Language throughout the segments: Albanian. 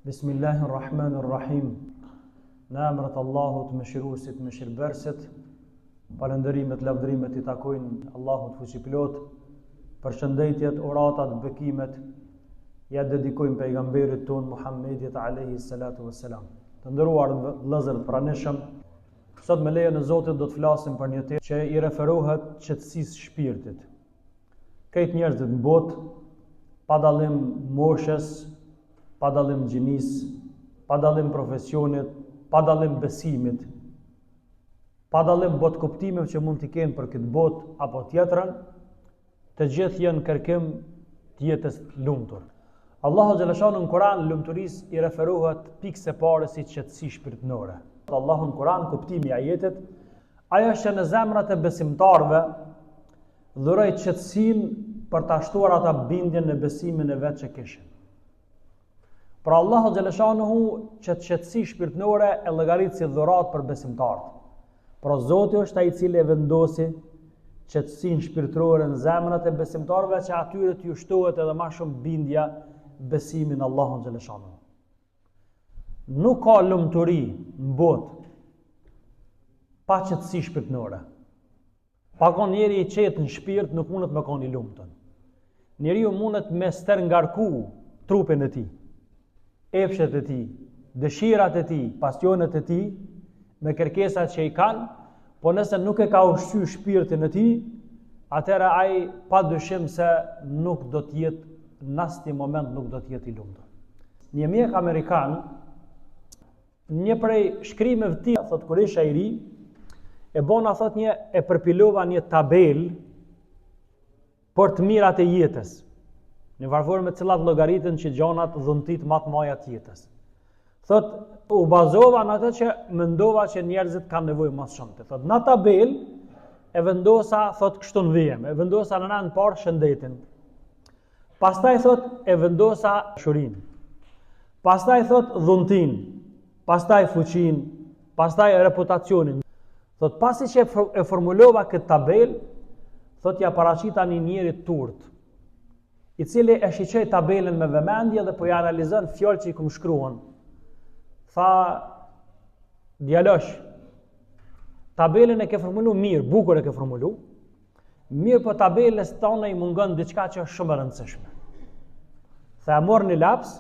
Bismillahi Rahman Rahim Në emër të Allahut, mëshiruesit, mëshirëbërësit, falënderimet, lavdërimet i takojnë Allahut fuqiplotë, përshëndetjet, uratat, bekimet, ia dedikojmë pejgamberit tonë Muhammedit alejhi salatu vesselam. Të nderuar vëllezër të pranishëm, sot me lejen e Zotit do të flasim për një temë që i referohet qetësisë së shpirtit. Krejt njerëzit në botë, pa dallim moshës, pa dallim gjinisë, pa dallim profesionit, pa dallim besimit, pa dallim botëkuptimeve që mund t'i kenë për këtë botë apo tjetrën, të gjithë janë n'kërkim të jetës të lumtur. Allahu xheleshanuhu në Kur'an lumturisë i referohet pikë së pari si qetësi shpirtënore. Allahu në Kur'an kuptimi i ajetit, ajo është që në zemrat e besimtarëve dhuroi qetësinë për ta shtuar ata bindjen në besimin e vet që kishin. Pra Allahu xheleshanuhu qët qetësi shpirtënore e llogarit si dhuratë për besimtarët. Pra Zoti është ai i cili e vendosi qetësinë shpirtërore në zemrat e besimtarëve që atyre t'ju shtohet edhe ma shumë bindja besimi në Allahun xheleshanuhu. Nuk ka lumturi në botë pa qetësi shpirtënore. Pa kon njeri i qetë në shpirt nuk mundet me kon i lumtun. Njeriu mundet me stërngarku trupin e tij, epshet e tij, dëshirat e tij, pasionet e tij, me kërkesat që i kanë, po nëse nuk e ka ushqy shpirtin e tij, atëherë ai pa dyshim se nuk do të jetë në asnjë moment nuk do të jetë i lumtur. Një mjek amerikan Një prej shkrimeve të tij, thotë kur isha i ri, e bona thotë një e përpilova një tabelë për të mirat e jetës. Në farë forme cilat llogariten që gjanat dhuntitë ma të mdhaja të jetës. Thot, u bazova në atë që mendova që njerëzit kanë nevojë ma shumë. Thot, në tabelë e vendosa, thot, kështu në vijim, e vendosa në rend parë shëndetin. Pastaj thot e vendosa dashurinë. Pastaj thot dhuntinë, pastaj fuqinë, pastaj reputacionin. Thot pasi që e formulova këtë tabelë, thot ja paraqita një njeri të urtë, i cili e shiqoi tabelën me vëmendje dhe po i analizon fjalët që i kum shkruan. Tha djalosh, tabelën e ke formulu mirë, bukur e ke formulu, Mirëpo tabelës tane i mungon diçka që është shumë e rëndësishme. Tha e mor një laps,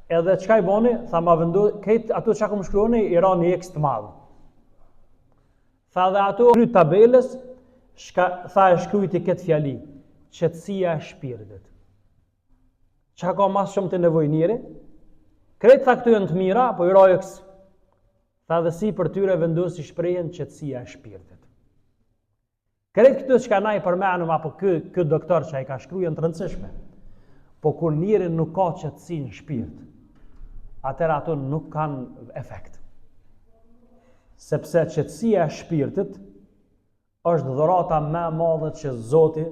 edhe çka i boni, tha ma vendu, krejt ato çka kom shkru i ra një X të madh. Tha dhe ato kry tabelës, shka, tha e shkrujti këtë fjali, qetësia e shpirtit. Çka ka ma shumë nevojë njeri? Krejt tha këto janë të mira, po i ra X. Tha dhe sipër tyre vendosi shprehjen qetësia e shpirtit. Krejt këto çka na i përmenëm apo ky ky doktor që ai ka shkruar janë të rëndësishme. Po kur njeri nuk ka qetësi në shpirt, atëherë ato nuk kanë efekt. Sepse qetësia e shpirtit është dhurata më e madhe që Zoti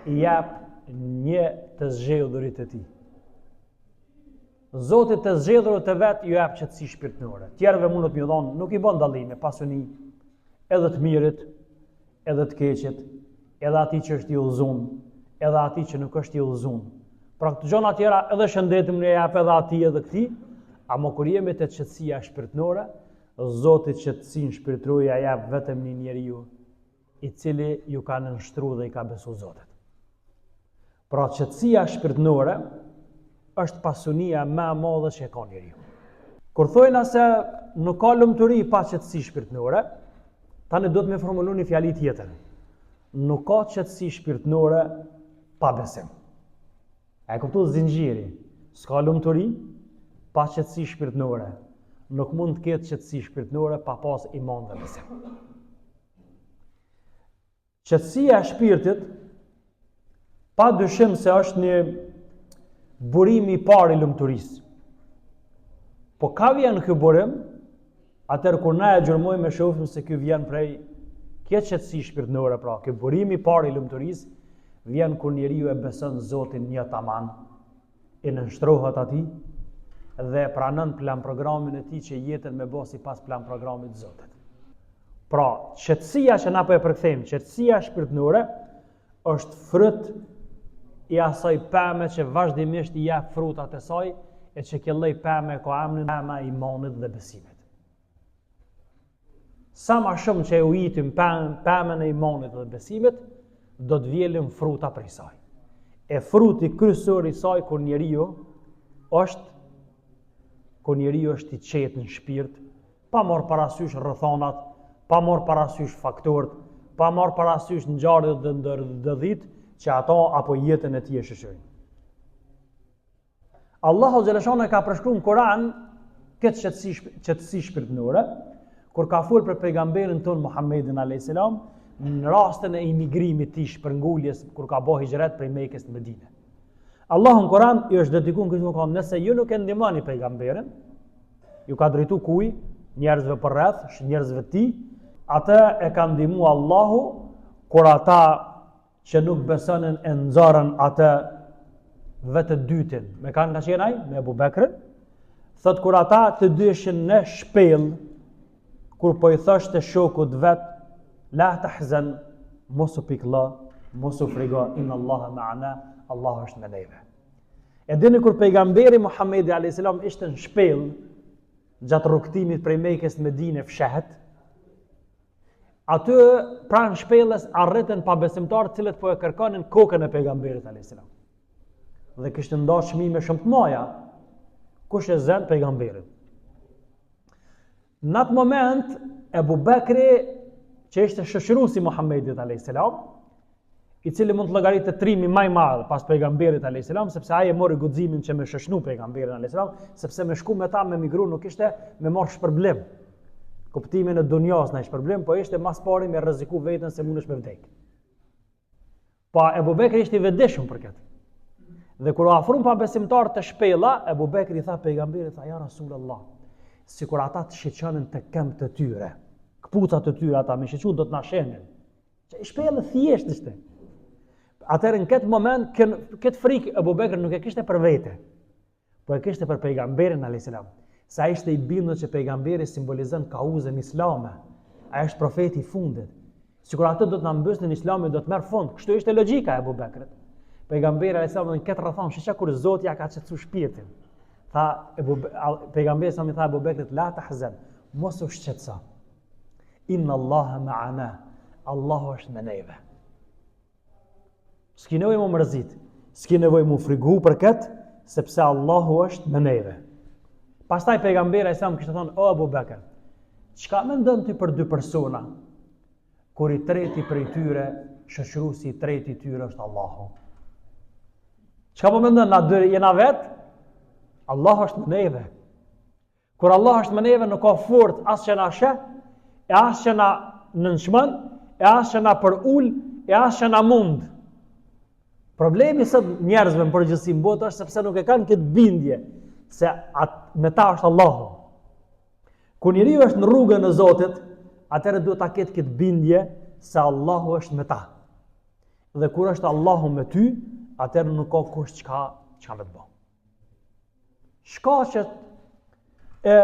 i jep një të zgjedhurit të tij. Zoti të zgjedhurit të vet ju jep qetësi shpirtërore. Tjerëve mundet me ju dhon, nuk i bën dallime pasuni edhe të mirit, edhe të keqit, edhe atij që është i udhëzun, edhe atij që nuk është i udhëzun. Pra këto gjëra tjera edhe shëndetin me jap edhe atij edhe këtij, ama kur jemi te qetësia shpirtërore, Zoti qetësinë shpirtërore ja jep vetëm një njeriu i cili ju ka nënshtru dhe i ka besu Zotit. Pra qetësia shpirtërore është pasunia më e madhe që e ka njeriu. Kur thojna se nuk ka lumturi pa qetësi shpirtërore, tani duhet me formulu një fjali tjetër. Nuk ka qetësi shpirtërore pa besim. A e kuptu zinxhiri? S'ka lumturi pa qetësi shpirtërore. Nuk mund të ketë qetësi shpirtërore pa pas iman dhe besim. Qetësia e shpirtit pa dyshim se është një burim i parë i lumturisë. Po ka vjen ky burim? Atëherë kur na e gjurmojmë e shohim se ky vjen prej kjo qetësi shpirtërore, pra ky burim i parë i lumturisë vjen kur njeriu e beson Zotin një taman, i nënshtrohet atij dhe e pranon plan programin e tij që jetën me bo sipas plan programit të Zotit. Pra, qetësia që na po e përkthejmë, qetësia shpirtërore është fryt i asaj peme që vazhdimisht i jep frutat e saj, E që kjo lloj peme ka emrin pema e imanit dhe besimit. Sa ma shumë që e ujitim pemën e imanit dhe besimit, do të vjelim fruta prej saj. E fruti kryesor i saj kur njeriu është kur njeriu është i qetë në shpirt, pa marrë parasysh rrethanat, pa marrë parasysh faktorët, pa marrë parasysh ngjarjet dhe ndodhitë që ato apo jetën e tij e shoqërojnë. Allahu xheleshanuhu e ka përshkru në Kur'an këtë qetësi qetësi shpirtërore, kur ka folë për pejgamberin tonë Muhammedin a.s. në rastin e imigrimit tij shpërnguljes kur ka bo hixhret prej Mekës në Medine. Allahu në Kur'an i është dediku në këtë kohë, nëse ju nuk e ndihmoni pejgamberin, ju ka drejtu kuj, njerëzve përreth, njerëzve të tij, atë e ka ndihmu Allahu kur ata që nuk besonin e nxorën atë vetë të dytin. Me kanë ka qenë ai? Me Ebu Bekrin. Thot kur ata të dy ishin në shpellë, kur po i thoshte shokut vet, la tahzen, mos u pikëllo, mos u frigo, inna Allaha ma'ana, Allahu është me neve. E dini kur pejgamberi Muhammedi a.s. ishte në shpellë, gjatë rrugëtimit prej Mekës në Medine fsheht, Aty pranë shpellës arritën pabesimtarë të cilët po e kërkonin kokën e pejgamberit alayhis salam. Dhe kishte nda çmime shumë të mëdha. Kush e zën pejgamberin? Në atë moment Ebu Bekri që ishte shoqëruesi i Muhamedit alayhis salam, i cili mund të llogaritet trimi më i madh pas pejgamberit alayhis salam, sepse ai e mori guximin që me shoqnu pejgamberin alayhis salam, sepse me shku me ta me migru nuk ishte me marr shpërblim. Kuptimin e dunjas në shpërblim, po ishte mas pari me rreziku veten se mundesh me vdek. Pa po, Ebu Bekri ishte i vetëdijshëm për këtë. Dhe kur u afrun pabesimtarët te shpella, Ebu Bekri i tha pejgamberit, tha ja Rasulullah, sikur ata të shiqonin te këmbët e tyre, këpucat e tyre ata me shiqu do të na shihnin. Që shpellë thjesht ishte. Atëherë në këtë moment, këtë frikë Ebu Bekri nuk e kishte për vete, po e kishte për pejgamberin a.s. Se ai ishte i bindur që pejgamberi simbolizon kauzën islame, ai është profeti i fundit. Sikur atë do të na mbysnin islami do të merr fund. Kështu ishte logjika e Ebu Bekrit. Pejgamberi a.s. në këtë rrethanë, shiqo kur Zoti ja ka qetësu shpirtin. Tha Ebu pejgamberi a.s. i tha Ebu Bekrit la tahzen, mos u shqetëso. Inna Allaha ma'ana. Allahu është me neve. S'ki nevojë m'u mërzit, s'ki nevojë m'u frigu për këtë, sepse Allahu është me neve. Pastaj pejgamberi a.s. kishte thonë, o Abu Bekër, çka mendon ti për dy persona, kur i treti prej tyre, shoqëruesi i tretë i tyre është Allahu. Çka po mendon, na dy jena vetë? Allahu është me neve. Kur Allah është me neve nuk ka forcë as që na sheh, e as që na nënçmon, e as që na përul, e as që na mund. Problemi sot njerëzve në përgjithësi në botë është sepse nuk e kanë këtë bindje se at, me ta është Allahu. Kur njeriu është në rrugën e Zotit, atëherë duhet ta ketë këtë bindje se Allahu është me ta. Dhe kur është Allahu me ty, atëherë nuk ka kush çka çka me të bë. Shkaqet e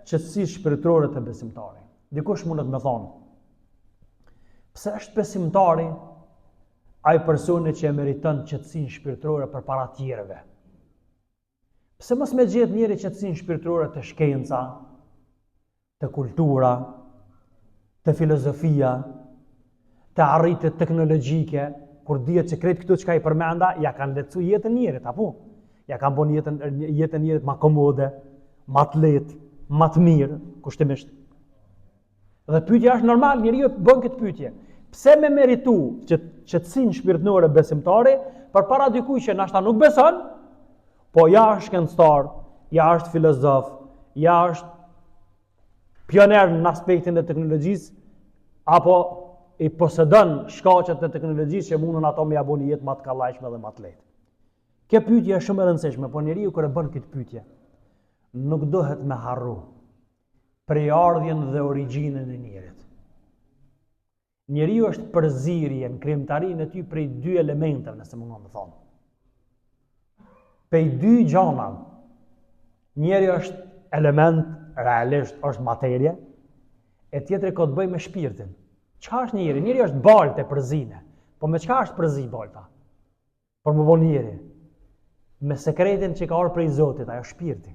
qetësisë shpirtërore te besimtari. Dikush mundet me thonë, pse është besimtari ai personi që e meriton qetësinë shpirtërore përpara tjerëve? Pse mos me gjetë njeri qetësinë shpirtërore te shkenca, te kultura, te filozofia, te arritjet teknologjike, kur dihet që krejt këto çka i përmenda, ja kanë lehtësu jetën njerit, apo? Ja kanë bon jetën, jetën njerit ma komode, ma të lehtë, ma të mirë, kushtimisht. Dhe pyetja është normal, njeriu bën këtë pyetje. Pse me meritu që qetësinë shpirtërore besimtari përpara dikujt që nashta nuk beson, Po ja është shkencëtar, ja është filozof, ja është pioner në aspektin e teknologjisë, apo i posedon shkaqet e teknologjisë që mundën ato me ja bo një jetë ma të kallajshme dhe ma të lehtë. Kjo pyetje është shumë e rëndësishme, po njeriu kur e bën këtë pyetje, nuk duhet me harru prejardhjen dhe origjinën e njerit. Njeriu është përzierje në krijimtarinë e tij prej dy elementeve, nëse mund me thonë. Prej dy gjanave. Njëri është element realisht është materie, e tjetri ka të bëjë me shpirtin. Çka është njeri? Njeri është baltë e përzine. Po me çka është përzi balta? Për m'u bo njeri. Me sekretin që ka ardhur prej Zotit, ajo shpirti.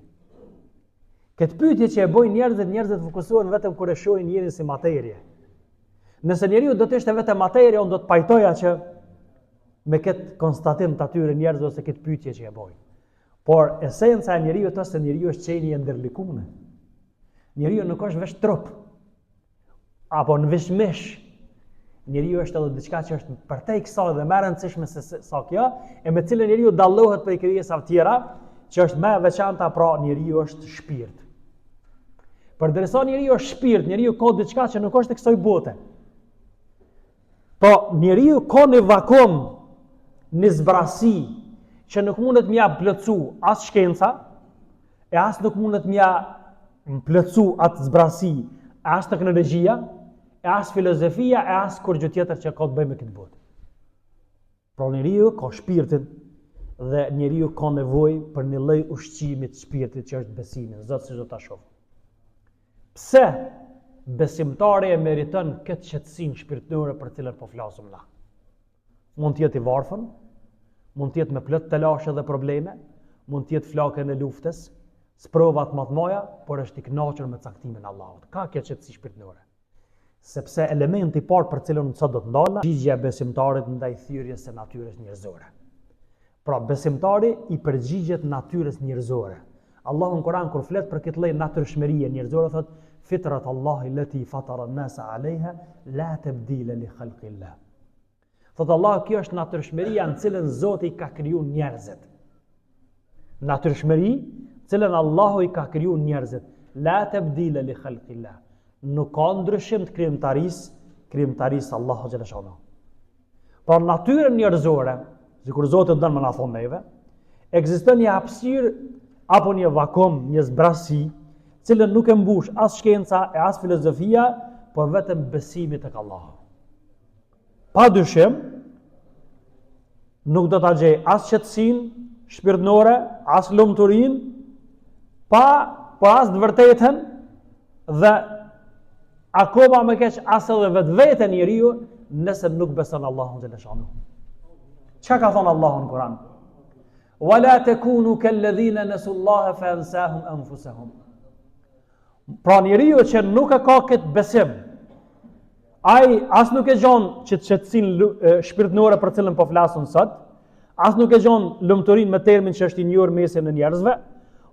Këtë pyetje që e bojnë njerëzit, njerëzit fokusohen vetëm kur e shohin njerin si materie. Nëse njeriu do të ishte vetëm materie, unë do të pajtoja që me këtë konstatim të atyre njerëzve ose këtë pyetje që e bojnë. Por esenca e njeriut është se njeriu është qenie e ndërlikune. Njeriu nuk është veç trup. Apo në veç mish. Njeriu është edhe diçka që është përtej kësaj dhe më e rëndësishme se, se sa kjo, e me cilën njeriu dallohet prej krijesave tjera, që është më e veçanta, pra njeriu është shpirt. Përderisa njeriu është shpirt, njeriu ka diçka që nuk është e kësaj bote. Po njeriu ka një vakum, një zbrazësi që nuk mundet me ia plotësu as shkenca, e as nuk mundet me ia plotësu atë zbrazësi, as teknologjia, e as filozofia, e as kurgjë tjetër që ka të bëjë me këtë botë. Pra njeriu ka shpirtin dhe njeriu ka nevojë për një lloj ushqimi të shpirtit që është besimi në Zot siç do ta shohim. Pse besimtari e meriton këtë qetësinë shpirtërore për të cilën po flasim na? Mund të jetë i varfër, mund të jetë me plot telashe dhe probleme, mund të jetë n'flakën e luftës, sprovat më të mëdha, por është i kënaqur me caktimin e Allahut. Ka kjo qetësi shpirtërore. Sepse elementi i parë për cilën sot do të ndalna, përgjigja e besimtarit ndaj thirrjes së natyrës njerëzore. Pra besimtari i përgjigjet natyrës njerëzore. Allahu në Kur'an kur flet për këtë lloj natyrshmërie njerëzore thotë fitrat Allahi leti fatara an-nasa 'alejha la tabdila li khalqillah. Thotë Allahu kjo është natyrshmëria në cilën Zoti i ka kriju njerëzit. Natyrshmëri, cilën Allahu i ka kriju njerëzit. La tebdile li khalqillah. Nuk ka ndryshim të krijimtarisë, krijimtarisë Allahu xhele shanuhu. Pra natyrën njerëzore, sikur Zoti don me na thonë neve, ekziston një hapësirë apo një vakum, një zbrazësi, cilën nuk e mbush as shkenca e as filozofia, por vetëm besimi tek Allahu. Pa dyshim, nuk do ta gjej as qetësinë shpirtnore, as lumturinë, pa, po as të vërtetën dhe akoma më keq as edhe vetveten njeriu nëse nuk beson Allahun xhele shanuhu. Çka ka thonë Allahu në Kur'an? Wala takunu kalladhina nasullaha fa ansahum anfusahum. Pra njeriu që nuk e ka këtë besim, ai as nuk e gjon qët qetësinë shpirtënore për cilën po flasim sot, as nuk e gjon lumturinë me termin që është i njohur mesin e njerëzve,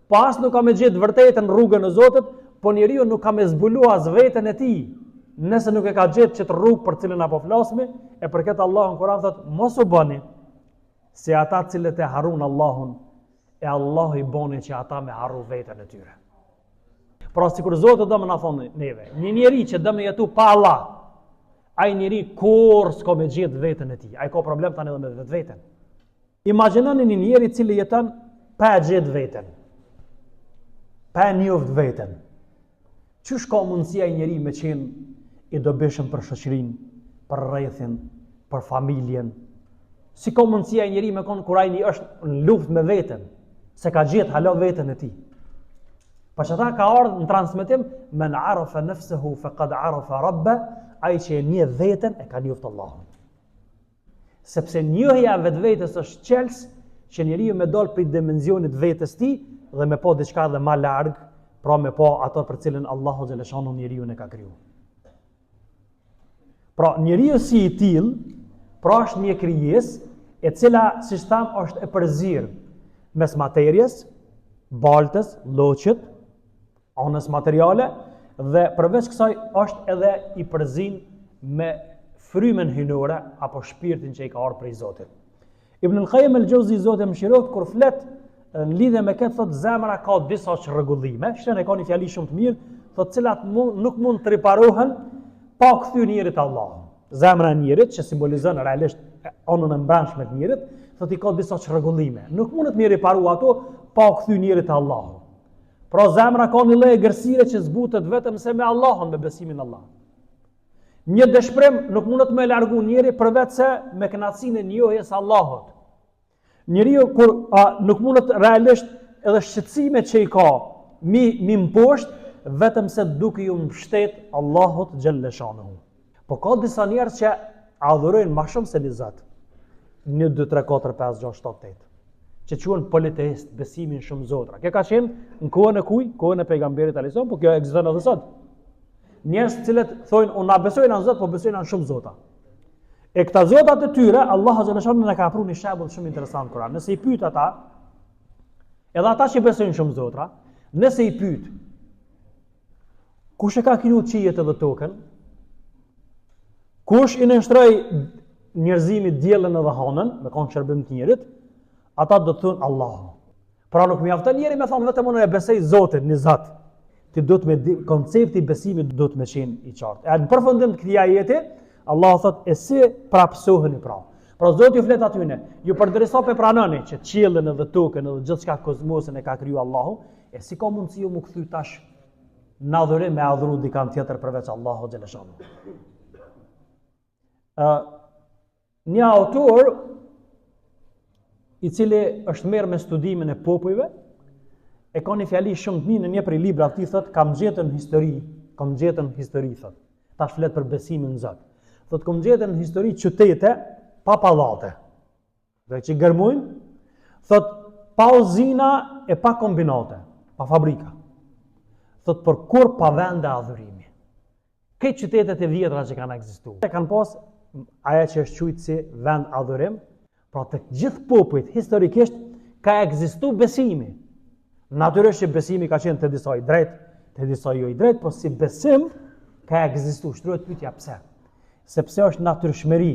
po as nuk ka me gjetë vërtetën rrugën e Zotit, po njeriu nuk ka me zbulu as veten e tij, nëse nuk e ka gjetë qët rrugë për cilën na po flasim, e për këtë Allahu në Kur'an thotë mos u bëni si ata të cilët e harrun Allahun e Allahu i boni që ata me harru veten e tyre. Pra sikur Zoti do me na thonë neve, një njeri që do me jetu pa Allah, ai njeri kurrë s'ka me gjetë veten e tij, ai ka problem tani edhe me vetveten. Imagjinoni një njeri i cili jeton pa e gjetë veten, pa e njoft veten. Qysh ka mundësi ai njeri me qenë i dobishëm për shoqërinë, për rrethin, për familjen? Si ka mundësi ai njeri me konë kur ai një është në luftë me veten, s'e ka gjetë hala veten e tij? Për qata ka ardhë në transmetim, men arafa nefsehu fekad arafa rabbe, ai që e njeh veten e ka njoftë Allahun. Sepse njohja e vetvetes është çelës që njeriu me dal prej dimensionit vetes tij dhe me pa diçka edhe ma larg, pra me pa ato për cilën Allahu xhele shanuhu njeriun e ka kriju. Pra njeriu si i tillë, pra është një krijesë e cila, siç thamë, është e përzirë mes materies, baltës, lloçit, anës materiale dhe përveç kësaj është edhe i përzin me frymën hyjnore apo shpirtin që i ka ardhur prej Zotit. Ibn al-Qayyim al-Jauzi Zoti e mëshiroftë kur flet në lidhje me këtë thot zemra ka disa çrregullime, shën e ka një fjali shumë të mirë, thot cilat mund, nuk mund të riparohen pa u kthy njeri te Allahu. Zemra e njerit që simbolizon realisht anën e mbrendshme të njerit, thot i ka disa çrregullime. Nuk mundet me riparu ato pa u kthy njeri te Allahu. Pra zemra ka një lloj egërsire që zbutet vetëm se me Allahun, me besimin në Allah. Një dëshpërim nuk mundet me largu njeri përveç se me kënaqësinë e njohjes së Allahut. Njeriu kur a, nuk mundet realisht edhe shqetësimet që i ka mi mi mposht vetëm se duke iu mbështet Allahut xhelle shanuhu. Po ka disa njerëz që adhurojnë më shumë se një Zot. 1 2 3 4 5 6 7 8. Që quhen politeist, besimin shumë zotra. Kjo ka qenë në kohën e kujt? Kohën e pejgamberit alejhi selam, po kjo ekziston edhe sot. Njerëz të cilët thonë unë na besojna në Zot, po besojna në shumë zota. E këta zotat e tyre, Allahu xhele shanuhu na ka pru një shembull shumë interesant Kur'an. Nëse i pyet ata, edhe ata që besojnë shumë zotra, nëse i pyet, kush e ka kriju qiejt edhe tokën? Kush i nënshtroi njerëzimit diellin edhe hanën, me kanë shërbim të njerit, ata do të thonë Allahu. Pra nuk mjafton njeri me thonë vetëm unë e besoj Zotin, një Zot. Ti duhet me di, koncepti i besimit duhet me qenë i qartë. E në përfundim të këtij ajeti, Allahu thotë e si prapësoheni pra. Pra Zoti ju flet atyne, ju përderisa pe pranoni që qiellin edhe tokën edhe gjithçka kozmosin e ka kriju Allahu, e si ka mundësi ju m'u kthy tash në adhurim me adhuru dikan tjetër përveç Allahu xhele shanuhu. Ë një autor i cili është merr me studimin e popujve, e ka një fjali shumë të mirë në një prej librave të tij thotë kam gjetur në histori, kam gjetur në histori thotë. Tash flet për besimin në Zot. Thotë kam gjetur në histori qytete pa pallate. Dhe që gërmujnë, thot, pa uzina e pa kombinate, pa fabrika. Thot, por kurrë pa vende adhurimi. Këto qytetet e vjetra që kanë ekzistu, e kanë pas aja që është qujtë si vend adhurim, pra te gjithë popujt historikisht ka ekzistu besimi. Natyrisht që besimi ka qenë te disa i drejt, te disa jo i drejt, po si besim ka ekzistu. Shtrohet pyetja pse? Sepse është natyrshmëri.